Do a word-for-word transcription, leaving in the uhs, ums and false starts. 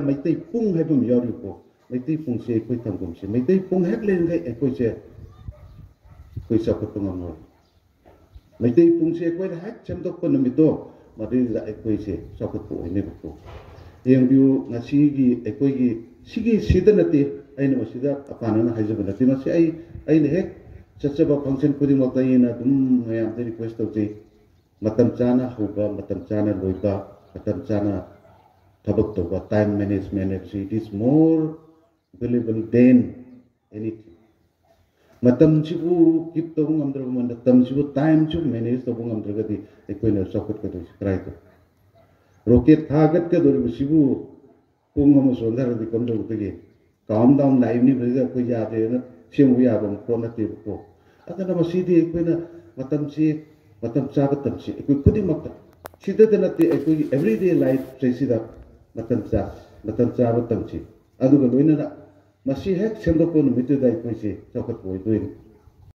ꯃꯩꯇꯩ ꯄꯨꯡ ꯍꯥꯏꯕ ꯑꯃ ꯌꯥꯎꯔꯤꯀꯣ꯫ ꯃꯩꯇꯩ ꯄꯨꯡꯁꯦ ꯑꯩꯈꯣꯏ ꯊꯝꯒꯨꯝꯁꯦ꯫ ꯃꯩꯇꯩ ꯄꯨꯡ ꯍꯦꯛ ꯂꯩꯔꯤꯈꯩ ꯑꯩꯈꯣꯏꯁꯦ, ꯑꯩꯈꯣꯏ ꯆꯥꯎꯈꯠꯄ ꯉꯝꯃꯣꯏ꯫ ꯃꯩꯇꯩ ꯄꯨꯡꯁꯦ ꯑꯩꯈꯣꯏꯅ ꯍꯦꯛ ꯁꯦꯝꯗꯣꯛꯄ ꯅꯨꯃꯤꯠꯇꯣ, ꯃꯗꯨꯗ ꯑꯩꯈꯣꯏꯁꯦ ꯆꯥꯎꯈꯠꯄ ꯑꯣꯏꯅꯦꯕꯀꯣ꯫ ꯌꯦꯡꯕꯤꯌꯨ, ꯉꯁꯤꯒꯤ ꯑꯩꯈꯣꯏꯒꯤ ꯁꯤꯒꯤ ꯁꯤꯗ ꯅꯠꯇꯦ, ꯑꯩꯅ ꯃꯁꯤꯗ ꯑꯄꯥꯅꯅ ꯍꯥꯏꯖꯕ ꯅꯠꯇꯦ꯫ ꯃꯁꯤ ꯑꯩ, ꯑꯩꯅ ꯍꯦꯛ ꯆꯠꯆꯕ function ꯈꯨꯗꯤꯡꯃꯛꯇ ꯑꯩꯅ ꯑꯗꯨꯝ ꯃꯌꯥꯝꯗ request ꯇꯧꯖꯩ꯫ ꯃꯇꯝ ꯆꯥꯅ ꯍꯧꯕ, ꯃꯇꯝ ꯆꯥꯅ ꯂꯣꯏꯕ, ꯃꯇꯝ ꯆꯥꯅ ꯊꯕꯛ ꯇꯧꯕ, time management ꯍꯥꯏꯕꯁꯤ, it is more valuable than anything꯫ ꯃꯇꯝꯁꯤꯕꯨ keep ꯇꯧꯕ ꯉꯝꯗ꯭ꯔꯕ, ꯃꯇꯝꯁꯤꯕꯨ, timeꯁꯤꯕꯨ manage ꯇꯧꯕ ꯉꯝꯗ꯭ꯔꯒꯗꯤ ꯑꯩꯈꯣꯏꯅ ꯆꯥꯎꯈꯠꯀꯗꯣꯏꯁꯤ ꯀꯗꯥꯏꯗ? Rocket ꯊꯥꯒꯠꯀꯗꯧꯔꯤꯕꯁꯤꯕꯨ ꯄꯨꯡ ꯑꯃ ꯆꯣꯟꯊꯔꯗꯤ ꯀꯝꯗꯧꯒꯗꯒꯦ? Countdown ꯂꯥꯛꯏꯕꯅꯤ, ꯃꯁꯤꯗ ꯑꯩꯈꯣꯏ ꯌꯥꯗ꯭ꯔꯦꯅ ꯁꯦꯝꯕ ꯌꯥꯕ ꯄꯣꯠ ꯅꯠꯇꯦꯕꯀꯣ꯫ ꯑꯗꯨꯅ ꯃꯁꯤꯗꯤ ꯑꯩꯈꯣꯏꯅ ꯃꯇꯝꯁꯤ, ꯃꯇꯝ ꯆꯥꯕ ꯇꯝꯁꯤ꯫ ꯑꯩꯈꯣꯏ ꯈꯨꯗꯤꯡꯃꯛꯇ, ꯁꯤꯗꯇ ꯅꯠꯇꯦ, ꯑꯩꯈꯣꯏꯒꯤ everyday lifeꯁꯤꯗ ꯃꯇꯝ ꯆꯥ, ꯃꯇꯝ ꯆꯥꯕ ꯇꯝꯁꯤ꯫ ꯑꯗꯨꯒ ꯂꯣꯏꯅꯅ ꯃꯁꯤ ꯍꯦꯛ ꯁꯦꯝꯗꯣꯛꯄ ꯅꯨꯃꯤꯠꯇꯨꯗ ꯑꯩꯈꯣꯏꯁꯦ ꯆꯥꯎꯈꯠꯄ ꯑꯣꯏꯗꯣꯏꯅꯤ꯫